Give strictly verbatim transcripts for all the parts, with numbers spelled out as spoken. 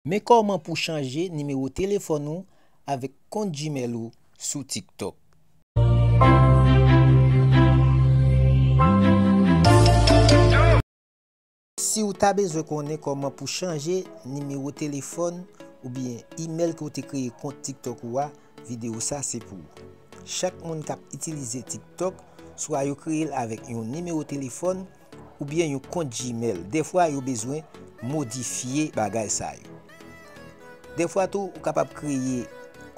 Men kòman pou chanje nimewo telefòn ou avèk kont Gmail ou sou TikTok. Si w ta bezwen konnen kòman pou chanje nimewo telefòn oubyen imèl ke w te kreye kont TikTok ou a, videyo sa se pou ou. Chak moun k ap itilize TikTok, swa yo kreye l avèk yon nimewo telefòn oubyen yon kont Gmail. Dèfwa, yo bezwen modifye bagay sa yo. Dèfwa tou, ou kapab kreye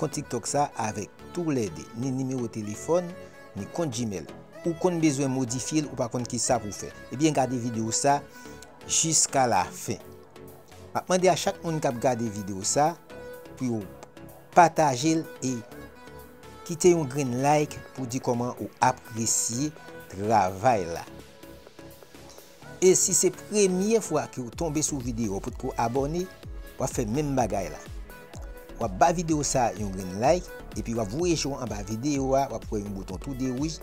kont TikTok sa avèk toulède, ni nimewo telefòn, ni kont Gmail. Ou konn bezwen modifye l, ou pa konn kisa pou w fè. Ebyen, gade videyo sa jiska lafen. M ap mande a chak moun k ap gade videyo sa pou yo pataje l e kite yon grenn like pou di kòman ou apresye travay la. E si se premye fwa ke w tonbe sou videyo a, ou potko abòne, w ap fè menm bagay la. W ap ba videyo sa a yon grenn like, epi w ap voye je w anba videyo a, w ap wè yon bouton toude wouj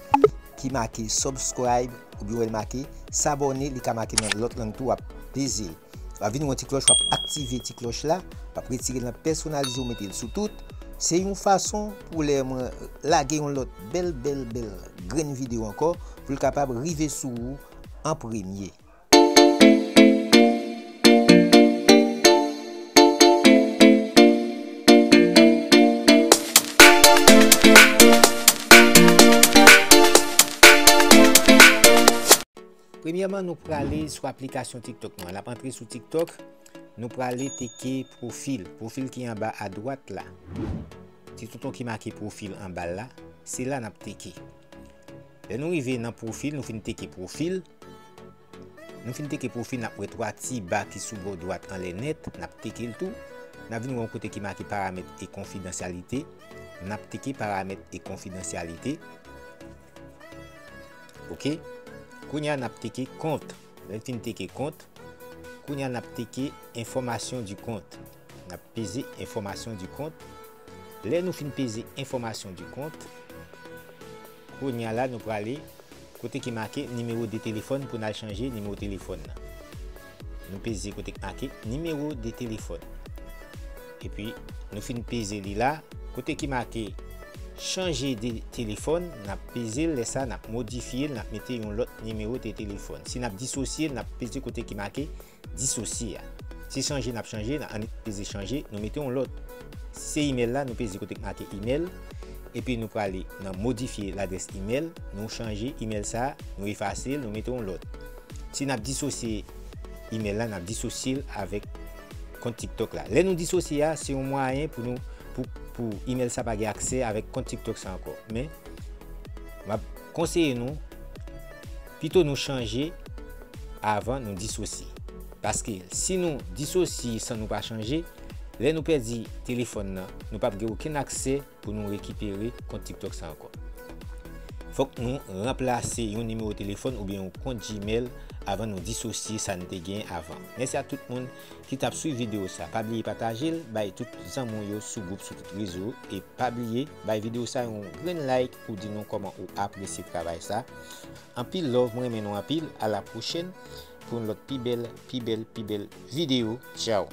ki make subscribe, oubyen w wè l make s'abonner, li ka make nan lòt lang tou, w ap peze l. W ap vin wè yon ti klòch, w ap aktive ti klòch la, w ap retire l nan pèsonalize, w mete l sou tout. Se yon fason pou lè mwen lage yon lòt bèl, bèl, bèl grenn videyo ankò, pou l kapab rive sou ou an premye. Premyèman, nou prale sou aplikasyon TikTok nou an. N ap antre sou TikTok, nou prale teke pwofil. Pwofil ki anba adwat la. Ti touton ki make pwofil anba l la, se la n ap teke. Lè nou rive nan pwofil, nou fin teke pwofil. Nou fin teke pwofil, n ap wè twa ti ba ki sou bò dwat anlè nèt, n ap teke l tou. N ap vin wè yon kote ki make paramèt e konfidansyalite. N ap teke paramèt e konfidansyalite. Oke. Kounye a, n ap teke kont. Lè n fin teke kont, kounye a, n ap teke enfòmasyon di kont. N ap peze enfòmasyon di kont. Lè nou fin peze enfòmasyon di kont, kounye a la, nou prale kote ki make nimewo de telefòn pou n al chanje nimewo telefòn nan. Nou peze kote ki make nimewo de telefòn. Epi, nou fin peze li la, kote ki make chanje de telefòn, n ap peze l, lè sa, n ap modifye l, n ap mete yon lòt nimewo de telefòn. Si n ap disosye l, n ap peze kote ki make disosye a. Si chanje n ap chanje, n ap peze chanje, nou mete yon lòt. Si se imèl la, nou peze kote k make imèl, epi nou prale nan modifye ladrès imèl, nou chanje imèl sa, nou efase l, nou mete yon lòt. Si n ap disosye imèl la, n ap disosye l avèk kont TikTok la. Lè nou disosye a, se yon mwayen pou nou, pou, pou imèl sa pa gen aksè avèk kont TikTok sa ankò. Men, m ap konseye nou, pito nou chanje avan nou disosye. Paske si nou disosye san nou pa chanje, lè nou pèdi telefòn nan, nou p ap gen okenn aksè pou nou rekipere kont TikTok sa ankò. Fòk nou ranplase yon nimewo telefòn oubyen yon kont Gmail avan nou disosye sa n te gen avan. Mèsi a tout moun ki t ap swiv videyo sa. Pa bliye pataje l, bay tout zanmi w yo sou gwoup, sou tout rezo. E pa bliye, bay videyo sa yon grenn like pou di nou kòman ou apresye travay sa. Anpil love, mwen renmen nou anpil. A la pwochèn pou yon lòt pi bèl, pi bèl, pi bèl videyo. Tchao.